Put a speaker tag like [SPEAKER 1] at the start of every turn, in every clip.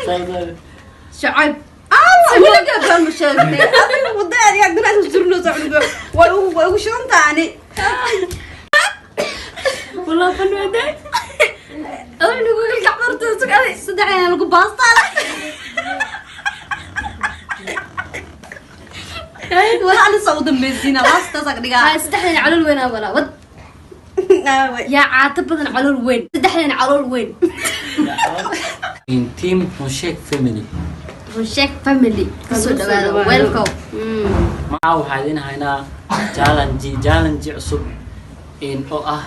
[SPEAKER 1] Saas.
[SPEAKER 2] Shacayb.
[SPEAKER 3] Weligaa baan ma sheegnay adiga wada adiga ganacsi surnoo cunuga way ugu shidantaa ani.
[SPEAKER 2] Wallah fanwada. Adoo nagu gacbarta sug adi.
[SPEAKER 3] Saddex ayaa lagu baastaa wala alisa u dambeysiina laastaas ag dhigaa.
[SPEAKER 2] Hay, saddexdan calool weyn aa walaa wad. Yaa caato badan, calool weyn, saddexdan calool weyn.
[SPEAKER 1] In team Runsheeg family.
[SPEAKER 2] Runsheeg family, kasoo dhawaada, welcome.
[SPEAKER 1] Maxaa waxaa idin haynaa challenge cusub in oo ah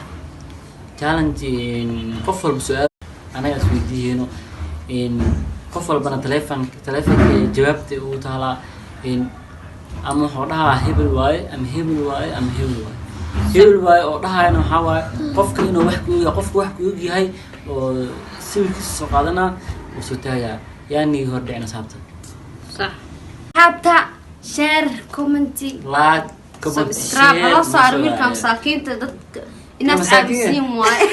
[SPEAKER 1] challenge in qof walba su-aal anaga is weydiiyeyno, in qof walbana taleefonka jawaabta uu taalaa, in ama wuxuu dhahaa hebel waaye ama hebel waaye ama hebel waaye, hebel waaye oo dhahayana waxaa waaye qofka inuu wax ku ogyahay, qofka wax ku ogyahay oo sawirkiisa soo qaadanaa uu soo taagayaa. Yaa nigi hor dhicin asxaabta?
[SPEAKER 3] Sax.
[SPEAKER 2] Asxaabta, share, comment,
[SPEAKER 1] like, comment,
[SPEAKER 3] subscribe
[SPEAKER 1] share,
[SPEAKER 3] hala saaro.
[SPEAKER 1] noo soo
[SPEAKER 3] Wiilka
[SPEAKER 1] waaya.
[SPEAKER 3] Masaakiinta dadka inaas
[SPEAKER 1] Masaakiin?
[SPEAKER 3] caabisiin waaye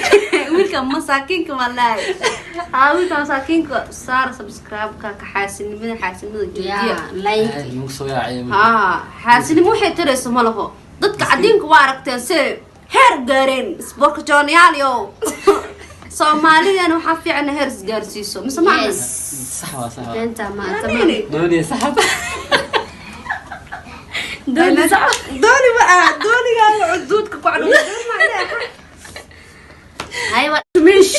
[SPEAKER 3] wiilka masaakiinka walaahi. Haa, wiilka masaakiinka saara subscribe-ka, ka xaasinimada, xaasinimada joojiya.
[SPEAKER 2] Yeah, like.
[SPEAKER 1] Ay, nagu soo yaacay.
[SPEAKER 3] Haa, xaasinimo waxay tarayso ma laho. Dadka cadiinka waa aragteen se heer gaareen isboorka joonyaal Soomaalidana waxaa fiican heer isgaarsiiso mise ma?
[SPEAKER 2] Yes.
[SPEAKER 1] Sax waa, sax waa.
[SPEAKER 2] Beenta ma
[SPEAKER 3] Nini?
[SPEAKER 1] Dooniya saxab.
[SPEAKER 2] Dooni sax.
[SPEAKER 3] Dooni ma aha, doonigaaga cuduudka ku cadho.
[SPEAKER 2] Hay wa.
[SPEAKER 3] Tumish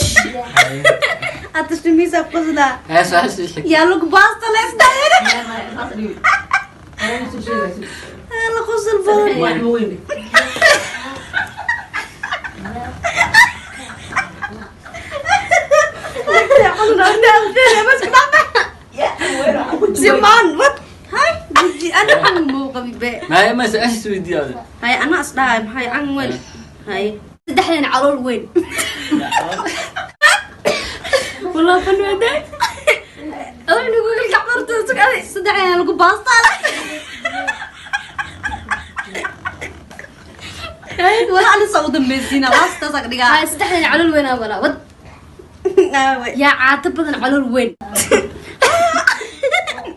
[SPEAKER 3] hata shumisa qosla.
[SPEAKER 1] Hee, su-aasha ii xig.
[SPEAKER 3] Yaa lagu baasta leesdaayana la qosol badan. Simaan wad hay guji ana can muu qabi be.
[SPEAKER 1] Maya, ma su-aasha is weydiiya adi.
[SPEAKER 3] Hay, ana isdhahay maxay can weyn hay.
[SPEAKER 2] Saddexdan calool weyn. Wallah fanwada. Adoo nagu gacbarta sug adi.
[SPEAKER 3] Saddex ayaa lagu baastaa wala alisa u dambeysiina laastaas ag dhigaa.
[SPEAKER 2] Hay, saddexdan calool weyn aa walaa wad. Yaa caato badan, calool weyn.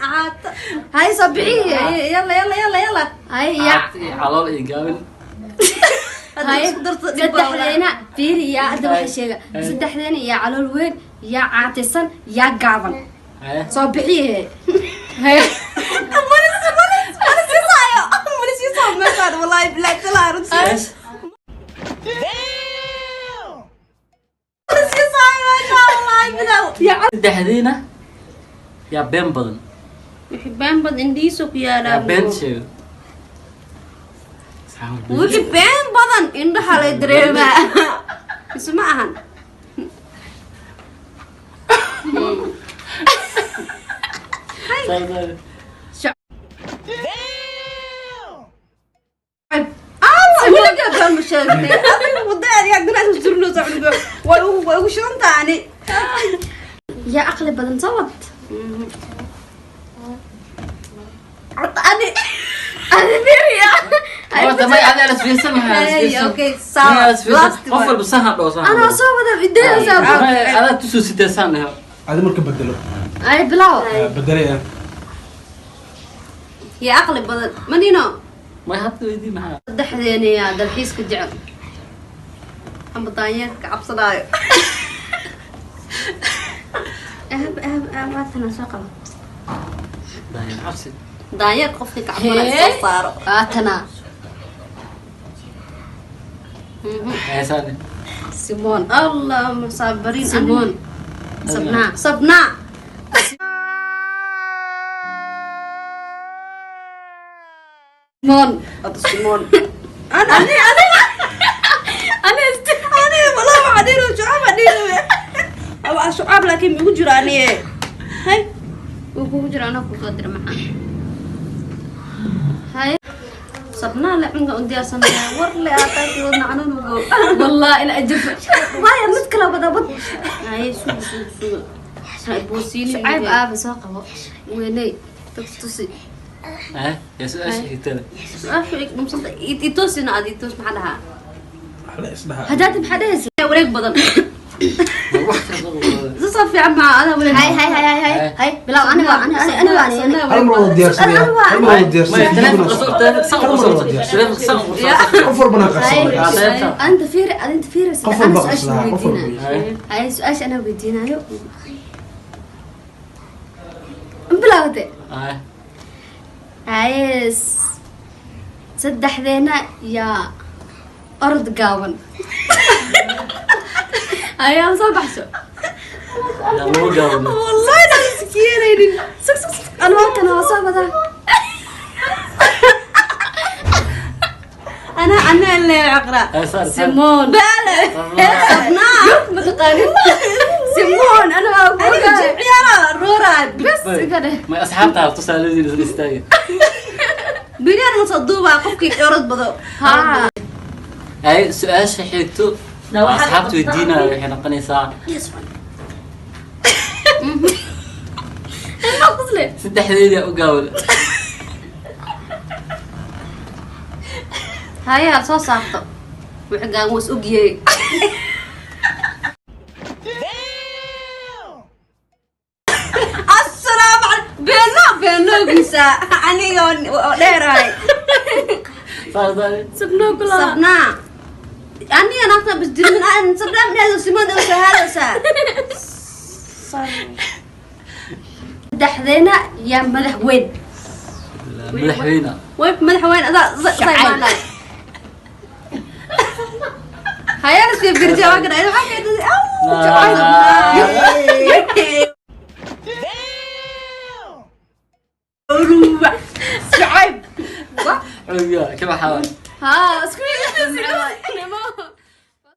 [SPEAKER 3] Caata.
[SPEAKER 2] Hay, soo bixiye.
[SPEAKER 3] Yalla yalla yalla yalla.
[SPEAKER 2] Hay, yaa
[SPEAKER 1] Caad iyo calool iyo gaabin.
[SPEAKER 3] Hadda
[SPEAKER 2] Hay,
[SPEAKER 3] isku darto dhib baa walaa.
[SPEAKER 2] Saddexdeena fiiri, yaa hadda waxa sheega.
[SPEAKER 1] Hay.
[SPEAKER 2] Saddexdeena yaa calool weyn, yaa caataysan, yaa gaaban?
[SPEAKER 1] Hee.
[SPEAKER 2] Soo bixiye. Hay.
[SPEAKER 3] Mana siisaayo, mana siisaayo meeshaan, wallahi bilahi talaa runtii.
[SPEAKER 1] Su-aasha.
[SPEAKER 3] Mana siisaayo meeshaan, wallahi bilaw.
[SPEAKER 1] Saddexdiina yaa been badan?
[SPEAKER 3] Wixii been badan indhihiisa ku yaalaa.
[SPEAKER 1] Yaa been sheego? Saxaabad been.
[SPEAKER 3] Wixii been badan indhaha lay dareemaa mise ma ahan?
[SPEAKER 1] Saas.
[SPEAKER 3] Weligaa baan ma sheegnay adiga wada adiga ganacsi surnoo cunuga way ugu shidantaa ani.
[SPEAKER 2] Yaa aqli badan? Soo wad.
[SPEAKER 3] Horta ani.
[SPEAKER 2] Adi fiiriya.
[SPEAKER 1] Horta may adi ala isfiirsan, maxaa ala
[SPEAKER 3] Hey,
[SPEAKER 1] isfiirsan?
[SPEAKER 3] okay,
[SPEAKER 1] May
[SPEAKER 3] sawa.
[SPEAKER 1] ala isfiirsan.
[SPEAKER 3] Last
[SPEAKER 1] Qof
[SPEAKER 3] one.
[SPEAKER 1] walba sahan dhoo, sahan
[SPEAKER 2] Anaa
[SPEAKER 1] dhoo.
[SPEAKER 2] soo wada ideeda.
[SPEAKER 1] May adaa tusoo sitee saan dhaho.
[SPEAKER 4] Adi marka bedelo.
[SPEAKER 2] Ay, bilaw.
[SPEAKER 4] Bedelaya.
[SPEAKER 3] Yaa aqli badan manino?
[SPEAKER 1] May hadda weydii maxaa?
[SPEAKER 3] Saddexdeena yaa dalxiiska jecel ama daanyeerka ka cabsanaayo?
[SPEAKER 2] Ahab ahab ahab, waatana soo qabo.
[SPEAKER 1] Daahir cabsi.
[SPEAKER 3] Daanyeerka qofkii ka cabsanaayo soo saaro.
[SPEAKER 2] Waatana.
[SPEAKER 1] Hee, saan.
[SPEAKER 2] Simon.
[SPEAKER 3] Allah musaabiriin.
[SPEAKER 2] Simon, sabnaa.
[SPEAKER 3] Sabnaa.
[SPEAKER 2] Simon.
[SPEAKER 3] Hada Simon ana ani ani
[SPEAKER 2] Ana
[SPEAKER 3] ani walaa waxaa dhihi shucaab aa dhihi awa shucaab, laakiin migu jiro aniye hay.
[SPEAKER 2] Wuu kugu jira, anaa kusoo dira. Maxaa hay?
[SPEAKER 3] Sabnaa le cunga u diyaarsanaya war le aataaki wadna xanuun ugo.
[SPEAKER 2] Wallah ila ajab waaya mid kala wada wad.
[SPEAKER 3] Hay, suga suga suga, hay boosiini.
[SPEAKER 2] Shucayb aaba soo qabo weyney dad tusi.
[SPEAKER 1] Hee, yaa su-aasha xigtada?
[SPEAKER 3] Su-aashu ig dhumsanta itoosina aad itoos maxaa dhahaa?
[SPEAKER 4] Wax la isdhahaa.
[SPEAKER 2] Haddaad maxaa dhehaysa?
[SPEAKER 3] Wareeg badan.
[SPEAKER 1] Wax kasta oo badan.
[SPEAKER 3] Soo fiican maa adaa wala.
[SPEAKER 2] Hay hay hay hay hay hay, bilaw. Aniga aniga aniga aniga.
[SPEAKER 4] Hal mar wada diyaarsanaya, hal mar wada diyaarsanaya.
[SPEAKER 1] Telefonka soo, telefonka san
[SPEAKER 4] Hal mar
[SPEAKER 1] u
[SPEAKER 4] wada diyaarsanaya.
[SPEAKER 1] telefonka san u.
[SPEAKER 4] Qof walbana qarsanaya.
[SPEAKER 2] Anta fiiri, adinta fiiri.
[SPEAKER 4] Qof
[SPEAKER 2] ana
[SPEAKER 4] walba
[SPEAKER 2] su-aasha
[SPEAKER 4] qarsanaya, qof walba.
[SPEAKER 2] weydiinayo. Hay, su-aasha anaa weydiinayo. Bilawde.
[SPEAKER 1] Ay.
[SPEAKER 2] Haye, saddexdeena yaa orod gaaban? Ayaa soo baxso.
[SPEAKER 1] Yaa lagu gaabano.
[SPEAKER 3] Wallahi inaan iskeenaynin.
[SPEAKER 2] Sug sug sug, anwaalkana waa soo badaa.
[SPEAKER 3] Ana le aqra.
[SPEAKER 1] Ay, saar saar.
[SPEAKER 2] Simoon.
[SPEAKER 3] Bale. Sabnaa.
[SPEAKER 2] Ma taqaanin Simoon? Ana waa
[SPEAKER 3] Aniga
[SPEAKER 2] ogahay.
[SPEAKER 3] jimciyaara roora.
[SPEAKER 2] Bas iga dheh.
[SPEAKER 1] May, asxaabta tusaaladiina isla istaagay.
[SPEAKER 3] Bilyan ma soo duubaa qofkii orod bado.
[SPEAKER 2] Ha.
[SPEAKER 1] Ay, su-aasha xigto oo asxaabta weydiinaya waxay noqonaysaa:
[SPEAKER 2] Ma qusle.
[SPEAKER 1] Saddexdeeda u gaaban.
[SPEAKER 3] Hayaa soo saarto. Wixii gaan was ogyahay. Assalaamu calaykum. Beeno beenoogiisa aniga oo dheerahay.
[SPEAKER 1] Saar saar.
[SPEAKER 2] Sabnoo kula.
[SPEAKER 3] Sabnaa. Aniga naafta bas dirmin aan sabnaa midheedo simoon oo sahaalaysaa.
[SPEAKER 2] Saddexdeena yaa madax weyn?
[SPEAKER 1] Madaxweyne.
[SPEAKER 3] Way madaxweyne adaa
[SPEAKER 2] Jacayl.
[SPEAKER 3] Hayaa si firja waa kana waxaa ka aw jacayl. Uruwa. Jacayl.
[SPEAKER 1] Xoogga ka baxaa.
[SPEAKER 2] Ha, isku